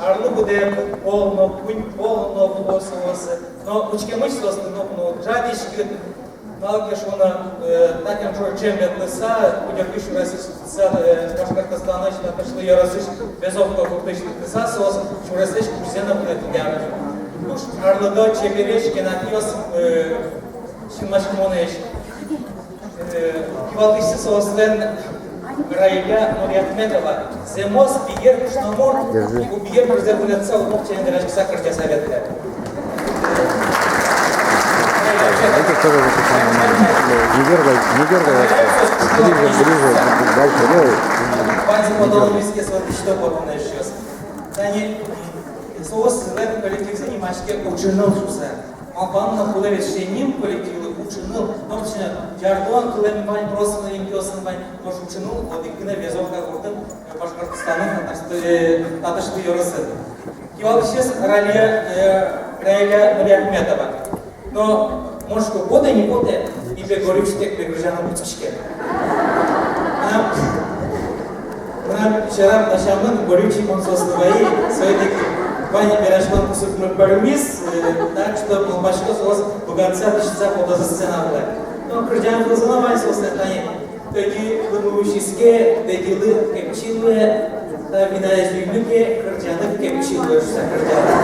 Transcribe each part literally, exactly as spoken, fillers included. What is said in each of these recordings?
Арлы быдэ пол но, куинь пол но вуо соос. Но учкемысь соосты ноку но уг жадиськы. Малы ке шуоно, э, таӵе ӵем ветлыса, куд-ог сюресысь лыктыса, э, Башкортостанысь Татышлы ёросысь Берёзовка гуртысь лыктыса, соос сюреслэсь кузьзэ но вунэтӥллям. Туж арлыдо, чебересь, кенапиос, э, синмаськымонэсь. Э, кивалтӥсьсы соослэн Раиля Нуриахметова. Зэмос бигер кышномурт, держи. Бигер кышномурт, бигер кышномурт. Эти тоже выпущены. Не дергай, не дергай. Ближе, ближе, дальше. Ну, не дергай. Тани, м, соос, э, коллективзы нимаське «Учыныл» шуыса. Малпан но кулэ весь ним коллективлы «Учыныл». Нош ӵыжы «Ярдон» кылэм вань, просто но интыосын вань, нош «Учыныл» одӥг гинэ Берёзовка гуртын, э, Башкортостанын, Татыш-, э, Татышлы ёросын. Кивалтӥсез Раиля, э, Раиля Нуриахметова. Но мон шуисько, потэ, не потэ, и пе горючтэк пе кырӟаны кутскиське. Мынам, мынам сьӧрам дасямын, горючий мон соослы вайи, соин ик вань вераськон кусыпмы пӧрмиз, э, так что малпасько, соос быгатыса, дӥсьтыса потозы сцена вылэ. Но кырӟан кылзы но вань соослэн, тани. Тӧдьы лымы усиське, тӧдьы лы кепчи луэ, та винаез юймы ке, кырӟаны кепчи луэ шуыса кырӟало.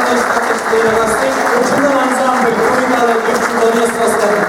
Нош Татышлы ёросысь «Учыныл» ансамбль, пумиталэ, ӟуч чидонъёс соослэн.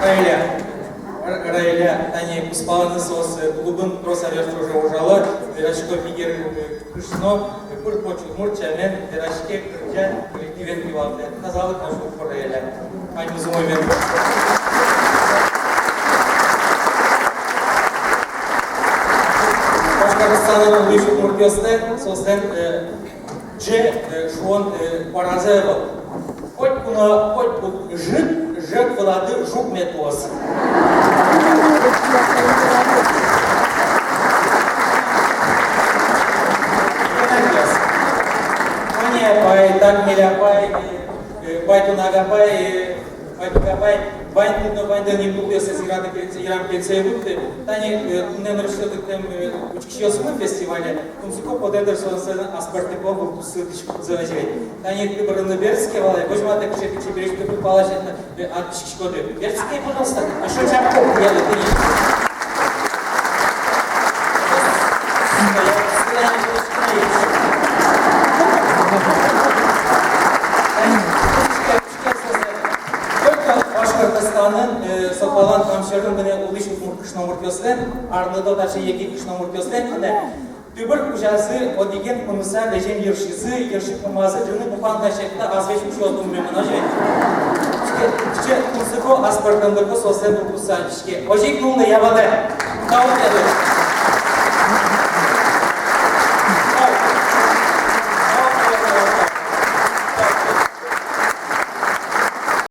Раиля, Ра-, Раиля, тани кузпалэныз соос, э, клубын трос аръёс ӵоже ужало, верасько, бигер, э, кышно, э, пыр-поч удмурт сямен вераське, кырӟа, коллективен кивалтэ. Тазалык но шумпотэ, Раиля. Ваньмыз умой мед. Башкортостанын улӥсь удмуртъёслэн, соослэн, э, ӝӧк, э, шуон, э, куаразы ӧвӧл. Котьку но, котьку ӝыт, ӝӧк вылады жук мед луоз. Анай апай, Дагмель апай, э, э, Байтунаг апай, э, Вадик апай, ваньды но ваньды нимтулъёссэс йырам-йырам кельце вутты. Тани, э, туннэ нырысь лыктэмын, э, учкисьёсмы фестивале. Тунсыко потэ, дыр, соослэн аспӧртэмлыксы, дӥськутсы озьы ведь. Тани тыбырын берытске вал ай, возьматэ кыӵе-кыӵе берысь, тыбыр палась, э, адӟиськоды. Берытске, пожалуйста. Эшшо чапко кулэ тӥни. Только Башкортостанын, э, со палан Кам сьӧрын гинэ улӥсь удмурт кышномуртъёслэн, арлыдо таӵе егит кышномуртъёслэн гинэ, тыбыр кузязы одӥген мыныса лэзем йырсизы, йырси пумазы ӝыны пупан да секыта азвесь уксё дунме мынозы. Кыӵе, кыӵе тунсыко, аспӧртэмлыко соослэн дуртуса. Озьы ик нуны ӧвӧл-а? Тау тӥледлы.